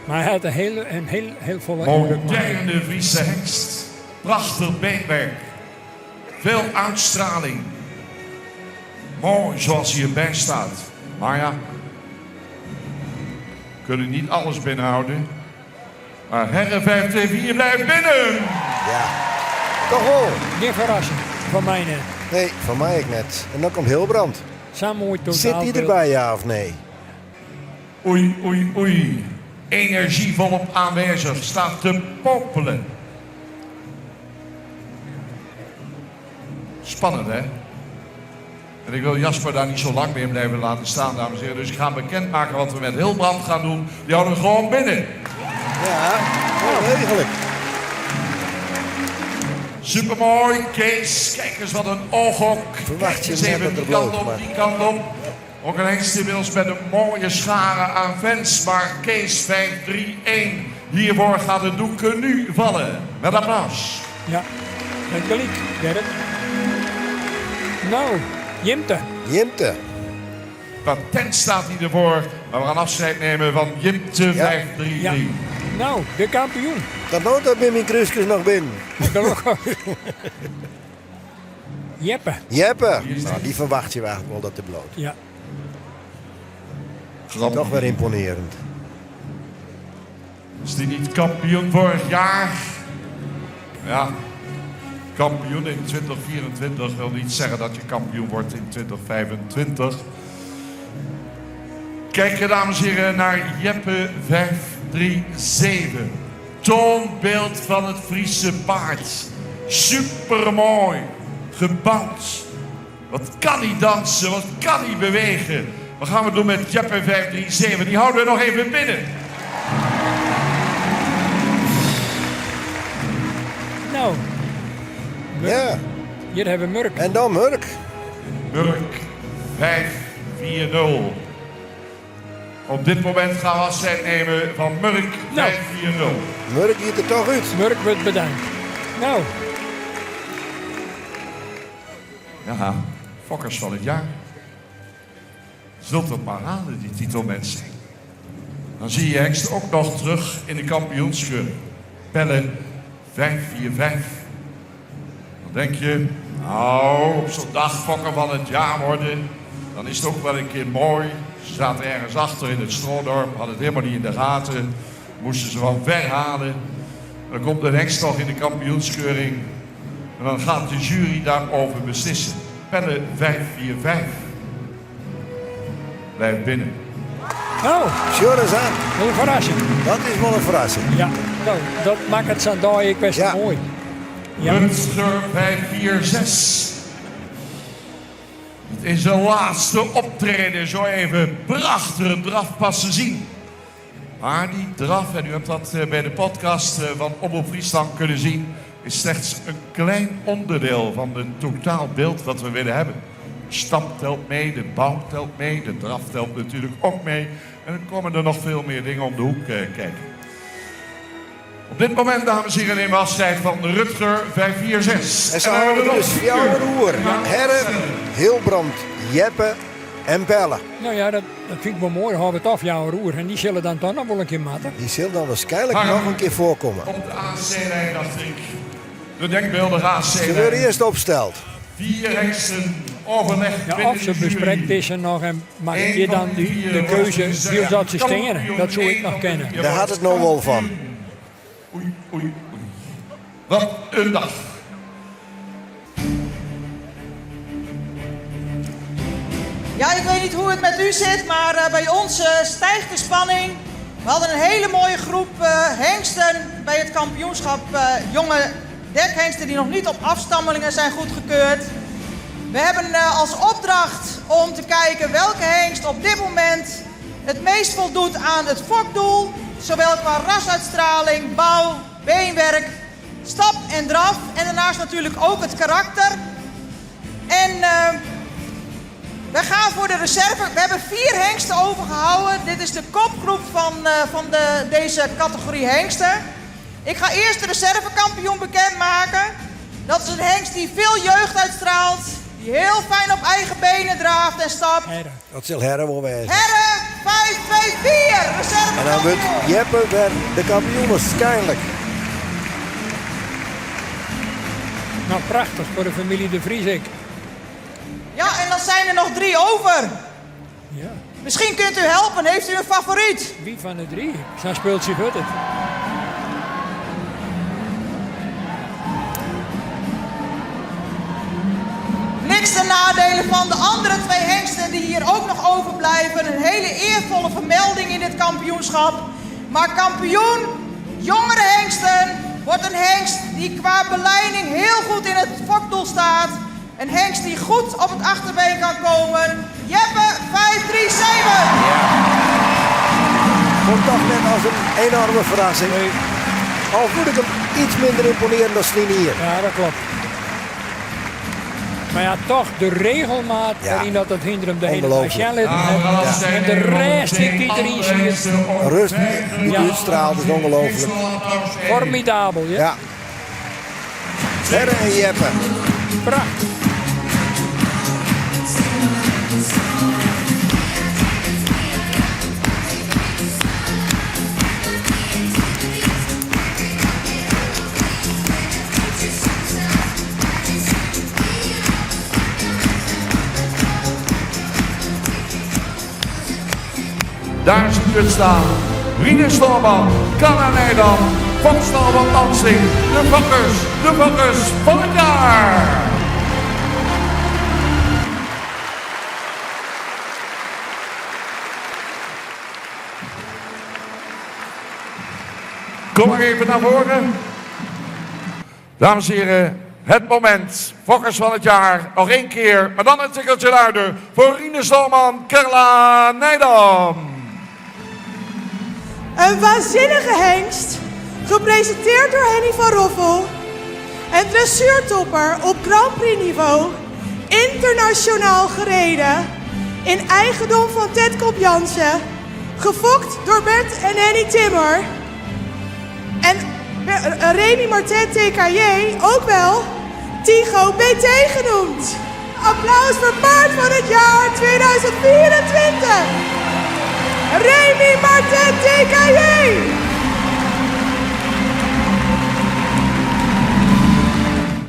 maar hij had een heel, een heel, heel volle indruk gemaakt. Moderne Friese hengst. Prachtig beenwerk. Veel uitstraling. Mooi zoals hij erbij staat. Maar ja, we kunnen niet alles binnenhouden. Maar Herre 524 blijft binnen. Ja. Toch wel. Geen verrassing van mij net. Nee, van mij ik net. En dan komt Hilbrand. Zo'n mooi Zit totaalbeeld. hij erbij, ja of nee? Oei, oei, oei. Energie volop aanwezig. Staat te popelen. Spannend, hè? En ik wil Jasper daar niet zo lang meer blijven laten staan, dames en heren. Dus ik ga bekendmaken wat we met Hilbrand gaan doen. Die houden we gewoon binnen. Ja, wel degelijk. Supermooi, Kees. Kijk eens wat een ooghok. Verwacht Kijk je eens net even dat er die kant bloot, op, maar- die kant op. Ook een hengst inmiddels met een mooie schare aan fans. Maar Kees 5-3-1. Hiervoor gaat het doek nu vallen. Met applaus. Ja, dat gelijk, Gerrit. Nou, Jimte. Jimte. Patent staat hij ervoor. Maar we gaan afscheid nemen van Jimte Ja. 5-3-3. Ja. Nou, de kampioen. Dat nooit dat bij mijn kruisjes nog binnen. Gelukkig. Jeppe. Jeppe. Nou, die verwacht je eigenlijk wel dat de bloot. Ja. Grappig. Toch weer imponerend. Is die niet kampioen vorig jaar? Ja, kampioen in 2024 wil niet zeggen dat je kampioen wordt in 2025. Kijk, dames en heren, naar Jeppe 537. Toonbeeld van het Friese paard. Supermooi. Gebouwd. Wat kan hij dansen? Wat kan hij bewegen? Wat gaan we doen met Jeppe 537? Die houden we nog even binnen. Nou, Ja. hier hebben we Murk. En dan Murk. Murk 540. Op dit moment gaan we afscheid nemen van Murk Nou. 540. Murk hier er toch uit. Murk wordt bedankt. Nou, Ja, fokkers van het jaar. Zult dat maar halen, die titel, mensen. Dan zie je Hengst ook nog terug in de kampioenscheur. Pelle 545. Dan denk je, nou, op zo'n dag fokker van het jaar worden. Dan is het ook wel een keer mooi. Ze zaten ergens achter in het Stroodorp, hadden het helemaal niet in de gaten. Moesten ze van ver halen. Dan komt de Hengst nog in de kampioenskeuring. En dan gaat de jury daarover beslissen. Pelle 545. Blijf binnen. Nou. Sjoch ris oan. Wol in ferrassing. Dat is wol in ferrassing. Ja, no, dat makket sa'n dei ek best moai. Ja. Rutger 546. Het is de laatste optreden. Zo even prachtige drafpassen zien. Maar die draf, en u hebt dat eh, bij de podcast eh, van Omroep Friesland kunnen zien, is slechts een klein onderdeel van het totaalbeeld wat we willen hebben. Stap telt mee, de bouw telt mee, de draf telt natuurlijk ook mee. En er komen er nog veel meer dingen om de hoek eh, kijken. Op dit moment, dames en heren, nemen we afscheid van Rutger 546. En ze houden dus fjouwer oer. Herre, Hilbrand, Jeppe en Pelle. Nou ja, dat, dat vind ik wel mooi. Dan houden we het af, jouw roer. En die zullen dan toch nog wel een keer matten. Die zal dan waarschijnlijk nog een keer voorkomen. Op de AC-lijn, dacht ik. De denkbeeldige AC-lijn. Ze worden eerst opgesteld. Vier hengsten, overleg Ja, of ze bespreekt deze nog en maakt je dan die, de keuze wie dat ze stenen. Dat zou ik nog kennen. Daar had het nog wel van. Oei, oei, oei. Wat een dag. Ja, ik weet niet hoe het met u zit, maar eh, bij ons eh, stijgt de spanning. We hadden een hele mooie groep eh, hengsten bij het kampioenschap jonge dekhengsten die nog niet op afstammelingen zijn goedgekeurd. We hebben als opdracht om te kijken welke hengst op dit moment het meest voldoet aan het fokdoel. Zowel qua rasuitstraling, bouw, beenwerk, stap en draf. En daarnaast natuurlijk ook het karakter. En we gaan voor de reserve. We hebben vier hengsten overgehouden. Dit is de kopgroep van, eh, van de, deze categorie hengsten. Ik ga eerst de reservekampioen bekendmaken. Dat is een hengst die veel jeugd uitstraalt. Die heel fijn op eigen benen draaft en stapt. Dat zal Herre wel wezen. Herre 524, reservekampioen. En dan wordt Jeppe weer de kampioen waarschijnlijk. Nou, prachtig voor de familie De Vries. Ik. Ja, en dan zijn er nog drie over. Ja. Misschien kunt u helpen. Heeft u een favoriet? Wie van de drie? Zo'n speeltje wordt het. Niks ten nadele van de andere twee hengsten die hier ook nog overblijven. Een hele eervolle vermelding in dit kampioenschap. Maar kampioen jongere hengsten wordt een hengst die qua beleiding heel goed in het fokdoel staat. Een hengst die goed op het achterbeen kan komen. Jeppe 537. Komt toch net als een enorme verrassing. Al voel ik hem iets minder imponerend dan Slinier. Ja, dat klopt. Maar ja, toch de regelmaat Ja. waarin dat het hinder hem de hele Ongelooflijk. ja. En de rest die die erin zit. Rust die Ja. uitstraalt is ongelooflijk. Formidabel, ja. Ja. Herre en Jeppe. Prachtig. Daar ziet u het staan. Rinus Stalman, Carla Nijdam, Van Stalman Lansing. De fokkers, de fokkers van het jaar. Kom maar even naar voren. Dames en heren, het moment. Fokkers van het jaar. Nog één keer, maar dan een tikkeltje luider. Voor Rinus Stalman, Carla Nijdam. Een waanzinnige hengst, gepresenteerd door Henny van Roffel. En dressuurtopper op Grand Prix niveau, internationaal gereden, in eigendom van Ted Kop Jansen, gefokt door Bert en Henny Timmer. En Remy Martin TKJ, ook wel Tigo BT genoemd. Applaus voor paard van het jaar 2024. Remy Martin TKJ.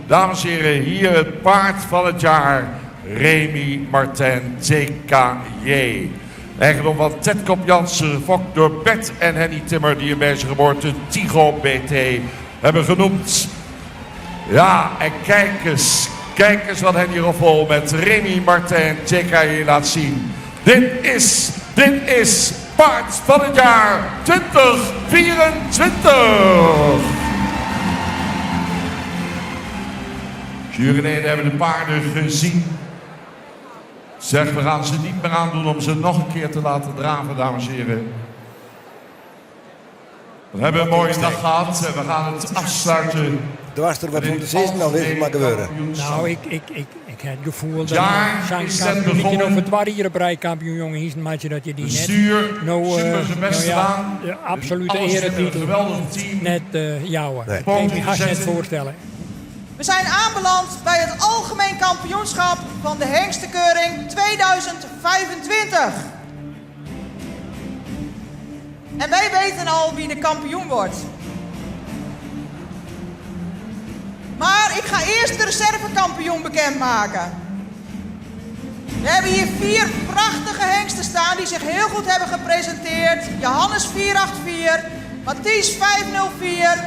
Dames en heren, hier het paard van het jaar, Remy Martin TKJ. Eigendom van Ted Kop Jansen, gefokt door Bert en Henny Timmer, die hem bij zijn geboorte Tigo BT hebben genoemd. Ja, en kijk eens, kijk eens wat Henny Roffel met Remy Martin TKJ laat zien. Dit is, dit is Paard van het jaar 2024. Juryleden hebben de paarden gezien. Zeg, we gaan ze niet meer aandoen om ze nog een keer te laten draven, dames en heren. We hebben een mooie dag gehad en we gaan het afsluiten. Doarst der wat fan te sizzen, dan lit it mar gebeuren. Nou, ik ha it gefoel dat Jaar zijn is het kampioen, ik begonnen. of het waar hier op rij kampioen jonge hynsten meitsje dat je die net Bestuur, nou, super zijn best nou ja, gedaan. de absolute Alles in een eretitel geweldig team. net jouwen. Nee. Dat kan ik me haast net Zetten. voorstellen. We zijn aanbeland bij het algemeen kampioenschap van de hengstenkeuring 2025. En wij weten al wie de kampioen wordt. Maar ik ga eerst de reservekampioen bekendmaken. We hebben hier vier prachtige hengsten staan die zich heel goed hebben gepresenteerd. Johannes 484, Mathies 504,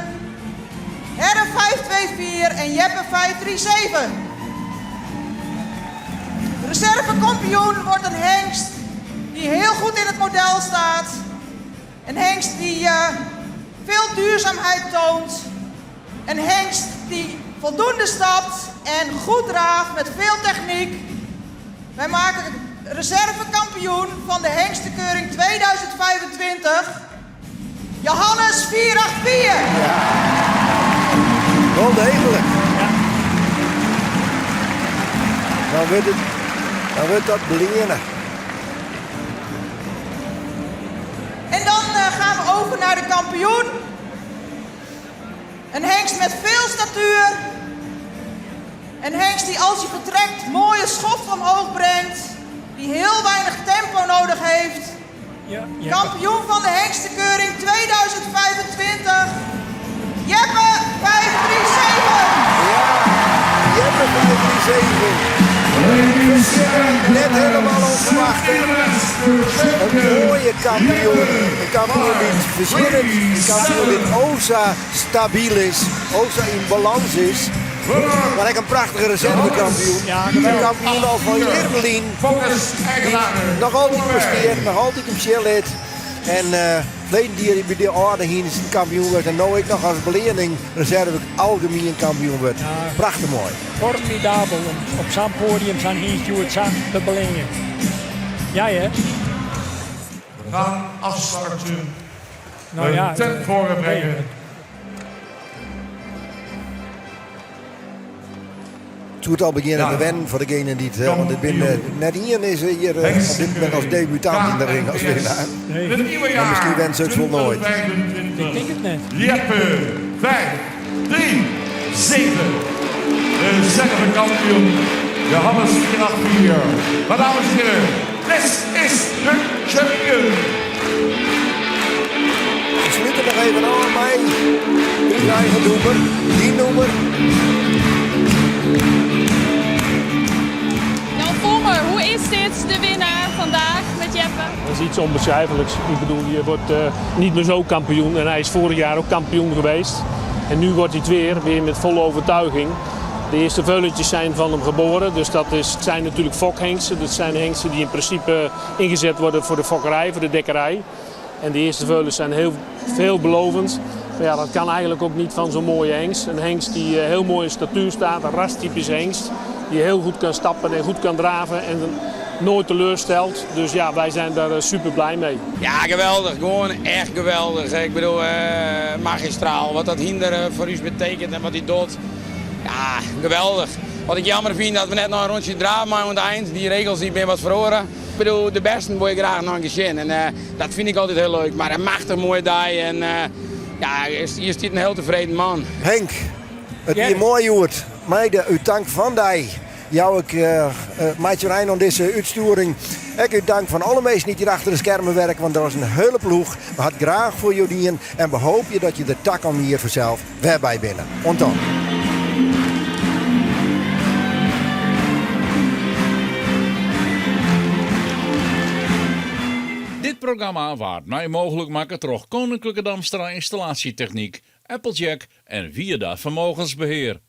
Herre 524 en Jeppe 537. De reservekampioen wordt een hengst die heel goed in het model staat. Een hengst die veel duurzaamheid toont. Een hengst die voldoende stapt en goed draaft met veel techniek. Wij maken de reservekampioen van de hengstenkeuring 2025. Johannes 484. Wel degelijk. Dan wordt dat beleenen. En dan gaan we over naar de kampioen. Een hengst met veel statuur. Een hengst die als hij vertrekt mooie schoft omhoog brengt. Die heel weinig tempo nodig heeft. Ja, ja. Kampioen van de hengstenkeuring 2025. Jeppe 537. Ja, Jeppe 537. Net helemaal onverwacht. Een mooie kampioen. Een kampioen die verzint. Een kampioen die o sa stabiel is. O sa in balans is. Maar ook een prachtige reservekampioen. Ja, Een geweldig. kampioen al van Irmelien. Die nog altijd presteert, nog altijd op chill is. En verleden die bij de orde hier is kampioen wordt. En nu ik nog als belening reserve algemeen kampioen wordt. Ja. Prachtig mooi. Formidabel om op zo'n podium zo'n hengst zo te beleenen. Ja, hè? We gaan afsluiten. Nou ja, ten voren brengen. nee. Het moet al beginnen te wennen voor degene die het, want ik ben, net hier is hier op dit moment als debutant in de ring als winnaar. Nee. Het nieuwe jaar. Maar misschien went ze het wel nooit. 2025. Ik denk het net. Jeppe, 5, 3, 7. De reservekampioen Johannes 484. Maar dames en heren, dit is de champion. We sluiten nog even aan bij uw eigen noemer, die noemer. Jan Volmer, hoe is dit de winnaar vandaag met Jeppe? Dat is iets onbeschrijfelijks. Ik bedoel, je wordt niet meer zo kampioen en hij is vorig jaar ook kampioen geweest. En nu wordt hij het weer met volle overtuiging. De eerste veuletjes zijn van hem geboren, dus dat zijn natuurlijk fokhengsten. Dat zijn hengsten die in principe ingezet worden voor de fokkerij, voor de dekkerij. En de eerste veulens zijn heel veelbelovend. Maar dat kan eigenlijk ook niet van zo'n mooie hengst. Een hengst die heel mooi in statuur staat, een rastypisch hengst. Die heel goed kan stappen en goed kan draven en nooit teleurstelt. Dus wij zijn daar super blij mee. Ja, geweldig. Gewoon echt geweldig. Ik bedoel, magistraal. Wat dat hinder voor u betekent en wat hij doet. Ja, geweldig. Wat ik jammer vind dat we net nog een rondje draven maar aan het eind. Die regels die ben wat verloren. Ik bedoel, de besten wil je graag nog een keer zien. En dat vind ik altijd heel leuk. Maar een machtig mooie dag. En hier zit een heel tevreden man. Henk, het is mooi woord. Meide, u dank van die. Jou ik maak je eind aan deze uitsturing. Ik u dank van alle mensen die hier achter de schermen werken, want er was een hele ploeg. We hadden graag voor jullie en we hopen dat je de tak om hier vanzelf weer bij binnen. Want dan. Dit programma waard mei mooglik makke troch Koninklijke Damstra Installatietechniek, Applejack en Wierda Vermogensbeheer.